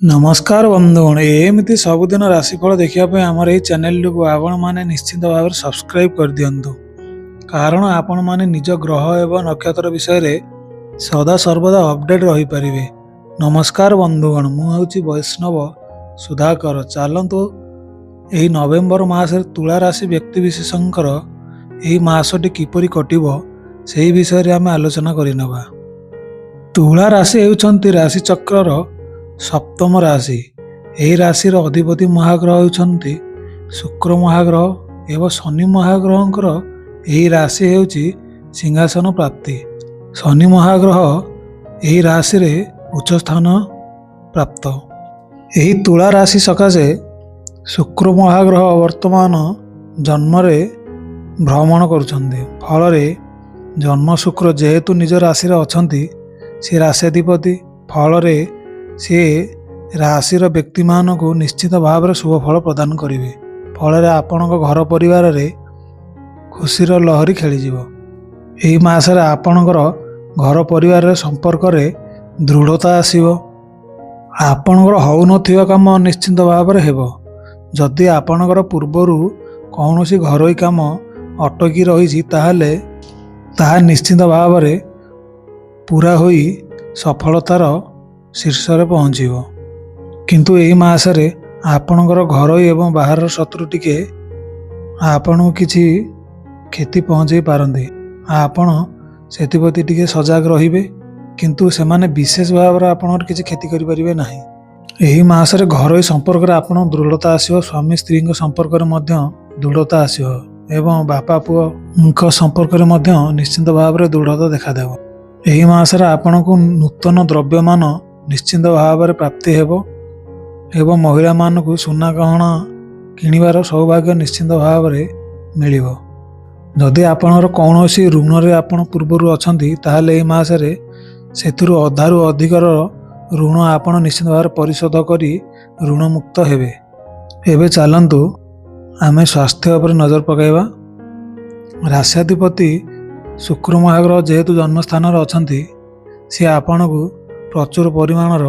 ନମସ୍କାର ବନ୍ଧୁଗଣ, ଏମିତି ସବୁଦିନ ରାଶିଫଳ ଦେଖିବା ପାଇଁ ଆମର ଏହି ଚ୍ୟାନେଲଟିକୁ ଆପଣମାନେ ନିଶ୍ଚିତ ଭାବରେ ସବସ୍କ୍ରାଇବ୍ କରିଦିଅନ୍ତୁ, କାରଣ ଆପଣମାନେ ନିଜ ଗ୍ରହ ଏବଂ ନକ୍ଷତ୍ର ବିଷୟରେ ସଦା ସର୍ବଦା ଅପଡେଟ୍ ରହିପାରିବେ। ନମସ୍କାର ବନ୍ଧୁଗଣ, ମୁଁ ହେଉଛି ବୈଷ୍ଣବ ସୁଧାକର। ଚାଲନ୍ତୁ, ଏହି ନଭେମ୍ବର ମାସରେ ତୁଳା ରାଶି ବ୍ୟକ୍ତିବିଶେଷଙ୍କର ଏହି ମାସଟି କିପରି କଟିବ, ସେହି ବିଷୟରେ ଆମେ ଆଲୋଚନା କରିନେବା। ତୁଳା ରାଶି ହେଉଛନ୍ତି ରାଶିଚକ୍ରର ସପ୍ତମ ରାଶି। ଏହି ରାଶିର ଅଧିପତି ମହାଗ୍ରହ ହେଉଛନ୍ତି ଶୁକ୍ର ମହାଗ୍ରହ ଏବଂ ଶନି ମହାଗ୍ରହଙ୍କର ଏହି ରାଶି ହେଉଛି ସିଂହାସନ ପ୍ରାପ୍ତି। ଶନି ମହାଗ୍ରହ ଏହି ରାଶିରେ ଉଚ୍ଚ ସ୍ଥାନ ପ୍ରାପ୍ତ। ଏହି ତୁଳା ରାଶି ସକାଶେ ଶୁକ୍ର ମହାଗ୍ରହ ବର୍ତ୍ତମାନ ଜନ୍ମରେ ଭ୍ରମଣ କରୁଛନ୍ତି। ଫଳରେ ଜନ୍ମ ଶୁକ୍ର ଯେହେତୁ ନିଜ ରାଶିରେ ଅଛନ୍ତି, ସେ ରାଶ୍ୟାଧିପତି। ଫଳରେ ସେ ରାଶିର ବ୍ୟକ୍ତିମାନଙ୍କୁ ନିଶ୍ଚିତ ଭାବରେ ଶୁଭ ଫଳ ପ୍ରଦାନ କରିବେ। ଫଳରେ ଆପଣଙ୍କ ଘର ପରିବାରରେ ଖୁସିର ଲହରୀ ଖେଳିଯିବ। ଏହି ମାସରେ ଆପଣଙ୍କର ଘର ପରିବାରରେ ସମ୍ପର୍କରେ ଦୃଢ଼ତା ଆସିବ। ଆପଣଙ୍କର ହେଉନଥିବା କାମ ନିଶ୍ଚିତ ଭାବରେ ହେବ। ଯଦି ଆପଣଙ୍କର ପୂର୍ବରୁ କୌଣସି ଘରୋଇ କାମ ଅଟକି ରହିଛି, ତାହେଲେ ତାହା ନିଶ୍ଚିତ ଭାବରେ ପୁରା ହୋଇ ସଫଳତାର ଶୀର୍ଷରେ ପହଞ୍ଚିବ। କିନ୍ତୁ ଏହି ମାସରେ ଆପଣଙ୍କର ଘରୋଇ ଏବଂ ବାହାରର ଶତ୍ରୁ ଟିକେ ଆପଣଙ୍କୁ କିଛି କ୍ଷତି ପହଞ୍ଚାଇ ପାରନ୍ତି। ଆପଣ ସେଥିପ୍ରତି ଟିକେ ସଜାଗ ରହିବେ, କିନ୍ତୁ ସେମାନେ ବିଶେଷ ଭାବରେ ଆପଣଙ୍କର କିଛି କ୍ଷତି କରିପାରିବେ ନାହିଁ। ଏହି ମାସରେ ଘରୋଇ ସମ୍ପର୍କରେ ଆପଣଙ୍କ ଦୃଢ଼ତା ଆସିବ। ସ୍ୱାମୀ ସ୍ତ୍ରୀଙ୍କ ସମ୍ପର୍କରେ ମଧ୍ୟ ଦୃଢ଼ତା ଆସିବ ଏବଂ ବାପା ପୁଅଙ୍କ ସମ୍ପର୍କରେ ମଧ୍ୟ ନିଶ୍ଚିତ ଭାବରେ ଦୃଢ଼ତା ଦେଖାଦେବ। ଏହି ମାସରେ ଆପଣଙ୍କୁ ନୂତନ ଦ୍ରବ୍ୟମାନ ନିଶ୍ଚିତ ଭାବରେ ପ୍ରାପ୍ତି ହେବ ଏବଂ ମହିଳାମାନଙ୍କୁ ସୁନା ଗହଣା କିଣିବାର ସୌଭାଗ୍ୟ ନିଶ୍ଚିତ ଭାବରେ ମିଳିବ। ଯଦି ଆପଣଙ୍କର କୌଣସି ଋଣରେ ଆପଣ ପୂର୍ବରୁ ଅଛନ୍ତି, ତାହେଲେ ଏହି ମାସରେ ସେଥିରୁ ଅଧାରୁ ଅଧିକର ଋଣ ଆପଣ ନିଶ୍ଚିତ ଭାବରେ ପରିଶୋଧ କରି ଋଣମୁକ୍ତ ହେବେ। ଏବେ ଚାଲନ୍ତୁ, ଆମେ ସ୍ୱାସ୍ଥ୍ୟ ଉପରେ ନଜର ପକାଇବା। ରାଶ୍ୟାଧିପତି ଶୁକ୍ର ମହାଗ୍ରହ ଯେହେତୁ ଜନ୍ମସ୍ଥାନରେ ଅଛନ୍ତି, ସିଏ ଆପଣଙ୍କୁ ପ୍ରଚୁର ପରିମାଣର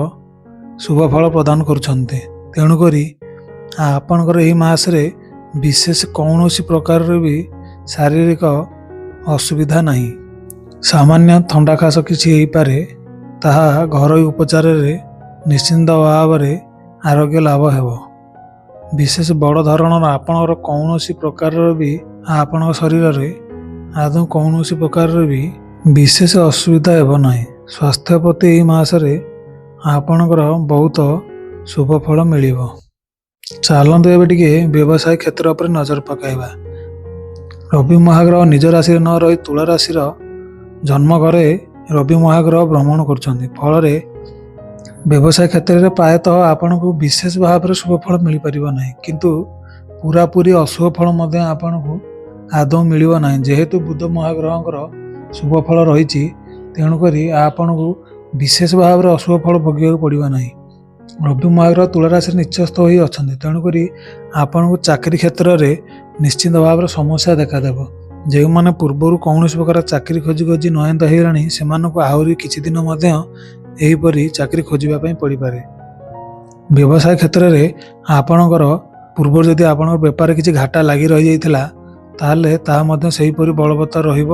ଶୁଭ ଫଳ ପ୍ରଦାନ କରୁଛନ୍ତି। ତେଣୁକରି ଆପଣଙ୍କର ଏହି ମାସରେ ବିଶେଷ କୌଣସି ପ୍ରକାରର ବି ଶାରୀରିକ ଅସୁବିଧା ନାହିଁ। ସାମାନ୍ୟ ଥଣ୍ଡା କାଶ କିଛି ହେଇପାରେ, ତାହା ଘରୋଇ ଉପଚାରରେ ନିଶ୍ଚିନ୍ତ ଭାବରେ ଆରୋଗ୍ୟ ଲାଭ ହେବ। ବିଶେଷ ବଡ଼ ଧରଣର ଆପଣଙ୍କର କୌଣସି ପ୍ରକାରର ବି ଆପଣଙ୍କ ଶରୀରରେ ଆଦୌ କୌଣସି ପ୍ରକାରର ବି ବିଶେଷ ଅସୁବିଧା ହେବ ନାହିଁ। ସ୍ୱାସ୍ଥ୍ୟ ପ୍ରତି ଏହି ମାସରେ ଆପଣଙ୍କର ବହୁତ ଶୁଭ ଫଳ ମିଳିବ। ଚାଲନ୍ତୁ, ଏବେ ଟିକେ ବ୍ୟବସାୟ କ୍ଷେତ୍ର ଉପରେ ନଜର ପକାଇବା। ରବି ମହାଗ୍ରହ ନିଜ ରାଶିରେ ନ ରହି ତୁଳା ରାଶିର ଜନ୍ମ ଘରେ ରବି ମହାଗ୍ରହ ଭ୍ରମଣ କରୁଛନ୍ତି। ଫଳରେ ବ୍ୟବସାୟ କ୍ଷେତ୍ରରେ ପ୍ରାୟତଃ ଆପଣଙ୍କୁ ବିଶେଷ ଭାବରେ ଶୁଭ ଫଳ ମିଳିପାରିବ ନାହିଁ, କିନ୍ତୁ ପୁରାପୁରି ଅଶୁଭ ଫଳ ମଧ୍ୟ ଆପଣଙ୍କୁ ଆଦୌ ମିଳିବ ନାହିଁ। ଯେହେତୁ ବୁଧ ମହାଗ୍ରହଙ୍କର ଶୁଭ ଫଳ ରହିଛି, ତେଣୁକରି ଆପଣଙ୍କୁ ବିଶେଷ ଭାବରେ ଅଶୁଭ ଫଳ ଭୋଗିବାକୁ ପଡ଼ିବ ନାହିଁ। ରବି ମହାଗ୍ରହ ତୁଳା ରାଶିରେ ନିଚସ୍ଥ ହୋଇ ଅଛନ୍ତି। ତେଣୁକରି ଆପଣଙ୍କୁ ଚାକିରି କ୍ଷେତ୍ରରେ ନିଶ୍ଚିତ ଭାବରେ ସମସ୍ୟା ଦେଖାଦେବ। ଯେଉଁମାନେ ପୂର୍ବରୁ କୌଣସି ପ୍ରକାର ଚାକିରି ଖୋଜି ଖୋଜି ନୟାନ୍ତ ହେଇଗଲାଣି, ସେମାନଙ୍କୁ ଆହୁରି କିଛି ଦିନ ମଧ୍ୟ ଏହିପରି ଚାକିରି ଖୋଜିବା ପାଇଁ ପଡ଼ିପାରେ। ବ୍ୟବସାୟ କ୍ଷେତ୍ରରେ ଆପଣଙ୍କର ପୂର୍ବରୁ ଯଦି ଆପଣଙ୍କ ବେପାରରେ କିଛି ଘାଟା ଲାଗି ରହିଯାଇଥିଲା, ତାହେଲେ ତାହା ମଧ୍ୟ ସେହିପରି ବଳବତ୍ତର ରହିବ।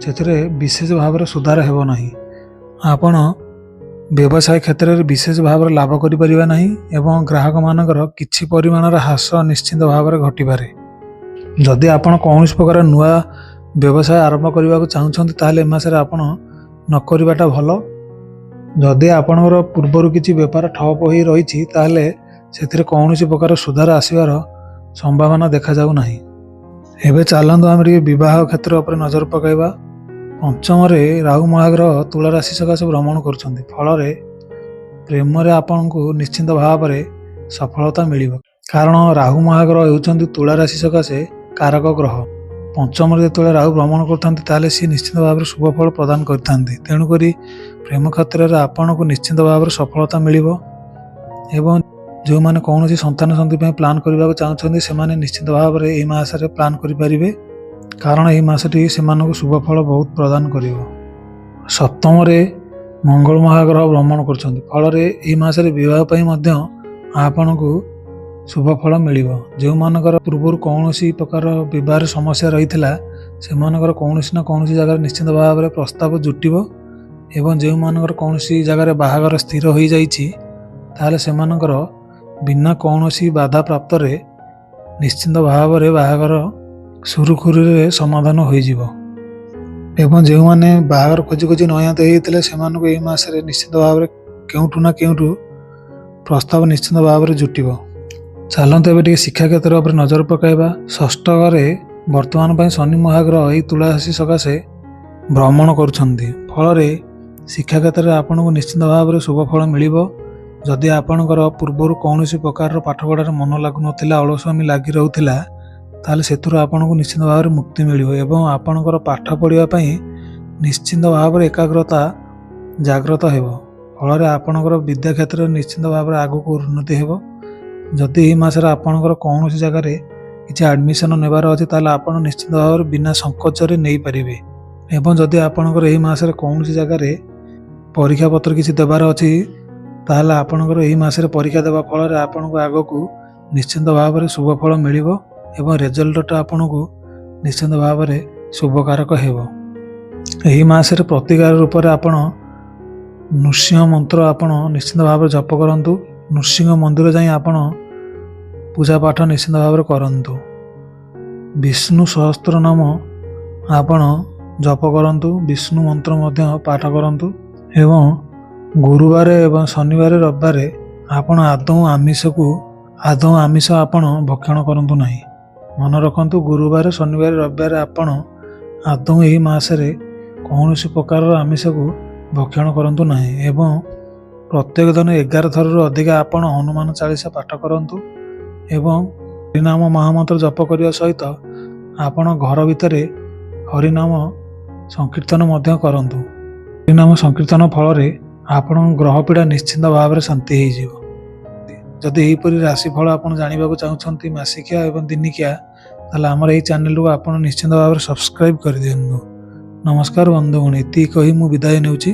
ସେଥିରେ ବିଶେଷ ଭାବରେ ସୁଧାର ହେବ ନାହିଁ। ଆପଣ ବ୍ୟବସାୟ କ୍ଷେତ୍ରରେ ବିଶେଷ ଭାବରେ ଲାଭ କରିପାରିବେ ନାହିଁ ଏବଂ ଗ୍ରାହକମାନଙ୍କର କିଛି ପରିମାଣର ହ୍ରାସ ନିଶ୍ଚିତ ଭାବରେ ଘଟିପାରେ। ଯଦି ଆପଣ କୌଣସି ପ୍ରକାର ନୂଆ ବ୍ୟବସାୟ ଆରମ୍ଭ କରିବାକୁ ଚାହୁଁଛନ୍ତି, ତାହେଲେ ଏ ମାସରେ ଆପଣ ନ କରିବାଟା ଭଲ। ଯଦି ଆପଣଙ୍କର ପୂର୍ବରୁ କିଛି ବେପାର ଠପ୍ ହୋଇ ରହିଛି, ତାହେଲେ ସେଥିରେ କୌଣସି ପ୍ରକାର ସୁଧାର ଆସିବାର ସମ୍ଭାବନା ଦେଖାଯାଉ ନାହିଁ। ଏବେ ଚାଲନ୍ତୁ, ଆମେ ଟିକେ ବିବାହ କ୍ଷେତ୍ର ଉପରେ ନଜର ପକାଇବା। ପଞ୍ଚମରେ ରାହୁ ମହାଗ୍ରହ ତୁଳା ରାଶି ସକାଶେ ଭ୍ରମଣ କରୁଛନ୍ତି। ଫଳରେ ପ୍ରେମରେ ଆପଣଙ୍କୁ ନିଶ୍ଚିତ ଭାବରେ ସଫଳତା ମିଳିବ, କାରଣ ରାହୁ ମହାଗ୍ରହ ହେଉଛନ୍ତି ତୁଳା ରାଶି ସକାଶେ କାରକ ଗ୍ରହ। ପଞ୍ଚମରେ ଯେତେବେଳେ ରାହୁ ଭ୍ରମଣ କରିଥାନ୍ତି, ତାହେଲେ ସିଏ ନିଶ୍ଚିତ ଭାବରେ ଶୁଭ ଫଳ ପ୍ରଦାନ କରିଥାନ୍ତି। ତେଣୁକରି ପ୍ରେମ କ୍ଷେତ୍ରରେ ଆପଣଙ୍କୁ ନିଶ୍ଚିତ ଭାବରେ ସଫଳତା ମିଳିବ ଏବଂ ଯେଉଁମାନେ କୌଣସି ସନ୍ତାନ ସନ୍ତତି ପାଇଁ ପ୍ଲାନ୍ କରିବାକୁ ଚାହୁଁଛନ୍ତି, ସେମାନେ ନିଶ୍ଚିତ ଭାବରେ ଏହି ମାସରେ ପ୍ଲାନ୍ କରିପାରିବେ, କାରଣ ଏହି ମାସଟି ସେମାନଙ୍କୁ ଶୁଭ ଫଳ ବହୁତ ପ୍ରଦାନ କରିବ। ସପ୍ତମରେ ମଙ୍ଗଳ ମହାଗ୍ରହ ଭ୍ରମଣ କରୁଛନ୍ତି। ଫଳରେ ଏହି ମାସରେ ବିବାହ ପାଇଁ ମଧ୍ୟ ଆପଣଙ୍କୁ ଶୁଭ ଫଳ ମିଳିବ। ଯେଉଁମାନଙ୍କର ପୂର୍ବରୁ କୌଣସି ପ୍ରକାର ବିବାହର ସମସ୍ୟା ରହିଥିଲା, ସେମାନଙ୍କର କୌଣସି ନା କୌଣସି ଜାଗାରେ ନିଶ୍ଚିତ ଭାବରେ ପ୍ରସ୍ତାବ ଜୁଟିବ ଏବଂ ଯେଉଁମାନଙ୍କର କୌଣସି ଜାଗାରେ ବାହାଘର ସ୍ଥିର ହୋଇଯାଇଛି, ତାହେଲେ ସେମାନଙ୍କର ବିନା କୌଣସି ବାଧା ପ୍ରାପ୍ତରେ ନିଶ୍ଚିତ ଭାବରେ ବାହାଘର ସୁରୁଖୁରୁରେ ସମାଧାନ ହୋଇଯିବ। ଏବଂ ଯେଉଁମାନେ ବାହାଘର ଖୋଜି ଖୋଜି ନୟାନ୍ତ ହେଇଯାଇଥିଲେ, ସେମାନଙ୍କୁ ଏହି ମାସରେ ନିଶ୍ଚିତ ଭାବରେ କେଉଁଠୁ ନା କେଉଁଠୁ ପ୍ରସ୍ତାବ ନିଶ୍ଚିତ ଭାବରେ ଜୁଟିବ। ଚାଲନ୍ତୁ, ଏବେ ଟିକେ ଶିକ୍ଷା କ୍ଷେତ୍ର ଉପରେ ନଜର ପକାଇବା। ଷଷ୍ଠ ଘରେ ବର୍ତ୍ତମାନ ପାଇଁ ଶନି ମହାଗ୍ରହ ଏହି ତୁଳା ରାଶି ସକାଶେ ଭ୍ରମଣ କରୁଛନ୍ତି। ଫଳରେ ଶିକ୍ଷା କ୍ଷେତ୍ରରେ ଆପଣଙ୍କୁ ନିଶ୍ଚିତ ଭାବରେ ଶୁଭ ଫଳ ମିଳିବ। ଯଦି ଆପଣଙ୍କର ପୂର୍ବରୁ କୌଣସି ପ୍ରକାରର ପାଠପଢ଼ାରେ ମନ ଲାଗୁନଥିଲା, ଅଳସୁଆମି ଲାଗି ରହୁଥିଲା, ତାହେଲେ ସେଥିରୁ ଆପଣଙ୍କୁ ନିଶ୍ଚିତ ଭାବରେ ମୁକ୍ତି ମିଳିବ ଏବଂ ଆପଣଙ୍କର ପାଠ ପଢ଼ିବା ପାଇଁ ନିଶ୍ଚିତ ଭାବରେ ଏକାଗ୍ରତା ଜାଗ୍ରତ ହେବ। ଫଳରେ ଆପଣଙ୍କର ବିଦ୍ୟା କ୍ଷେତ୍ରରେ ନିଶ୍ଚିତ ଭାବରେ ଆଗକୁ ଉନ୍ନତି ହେବ। ଯଦି ଏହି ମାସରେ ଆପଣଙ୍କର କୌଣସି ଜାଗାରେ କିଛି ଆଡ଼ମିସନ୍ ନେବାର ଅଛି, ତାହେଲେ ଆପଣ ନିଶ୍ଚିତ ଭାବରେ ବିନା ସଂକୋଚରେ ନେଇପାରିବେ। ଏବଂ ଯଦି ଆପଣଙ୍କର ଏହି ମାସରେ କୌଣସି ଜାଗାରେ ପରୀକ୍ଷା ପତ୍ର କିଛି ଦେବାର ଅଛି, ତାହେଲେ ଆପଣଙ୍କର ଏହି ମାସରେ ପରୀକ୍ଷା ଦେବା ଫଳରେ ଆପଣଙ୍କୁ ଆଗକୁ ନିଶ୍ଚିତ ଭାବରେ ଶୁଭ ଫଳ ମିଳିବ ଏବଂ ରେଜଲ୍ଟଟା ଆପଣଙ୍କୁ ନିଶ୍ଚିତ ଭାବରେ ଶୁଭକାରକ ହେବ। ଏହି ମାସରେ ପ୍ରତିକାର ରୂପରେ ଆପଣ ନୃସିଂହ ମନ୍ତ୍ର ଆପଣ ନିଶ୍ଚିତ ଭାବରେ ଜପ କରନ୍ତୁ। ନୃସିଂହ ମନ୍ଦିର ଯାଇ ଆପଣ ପୂଜା ପାଠ ନିଶ୍ଚିତ ଭାବରେ କରନ୍ତୁ। ବିଷ୍ଣୁ ସହସ୍ର ନାମ ଆପଣ ଜପ କରନ୍ତୁ, ବିଷ୍ଣୁ ମନ୍ତ୍ର ମଧ୍ୟ ପାଠ କରନ୍ତୁ ଏବଂ ଗୁରୁବାର ଏବଂ ଶନିବାର, ରବିବାର ଆପଣ ଆଦୌ ଆମିଷ ଆପଣ ଭକ୍ଷଣ କରନ୍ତୁ ନାହିଁ। ମନେ ରଖନ୍ତୁ, ଗୁରୁବାର, ଶନିବାର, ରବିବାର ଆପଣ ଆଦୌ ଏହି ମାସରେ କୌଣସି ପ୍ରକାରର ଆମିଷକୁ ଭକ୍ଷଣ କରନ୍ତୁ ନାହିଁ ଏବଂ ପ୍ରତ୍ୟେକ ଦିନ 11 ଥରରୁ ଅଧିକା ଆପଣ ହନୁମାନ ଚାଳିଶା ପାଠ କରନ୍ତୁ ଏବଂ ହରିନାମ ମହାମନ୍ତ୍ର ଜପ କରିବା ସହିତ ଆପଣ ଘର ଭିତରେ ହରିନାମ ସଂକୀର୍ତ୍ତନ ମଧ୍ୟ କରନ୍ତୁ। ହରିନାମ ସଂକୀର୍ତ୍ତନ ଫଳରେ ଆପଣଙ୍କ ଗ୍ରହ ପୀଡ଼ା ନିଶ୍ଚିତ ଭାବରେ ଶାନ୍ତି ହେଇଯିବ। ଯଦି ଏହିପରି ରାଶିଫଳ ଆପଣ ଜାଣିବାକୁ ଚାହୁଁଛନ୍ତି, ମାସିକିଆ ଏବଂ ଦିନିକିଆ, ତାହେଲେ ଆମର ଏହି ଚ୍ୟାନେଲକୁ ଆପଣ ନିଶ୍ଚିତ ଭାବରେ ସବସ୍କ୍ରାଇବ୍ କରିଦିଅନ୍ତୁ। ନମସ୍କାର ବନ୍ଧୁଗଣ, ଏତିକି କହି ମୁଁ ବିଦାୟ ନେଉଛି।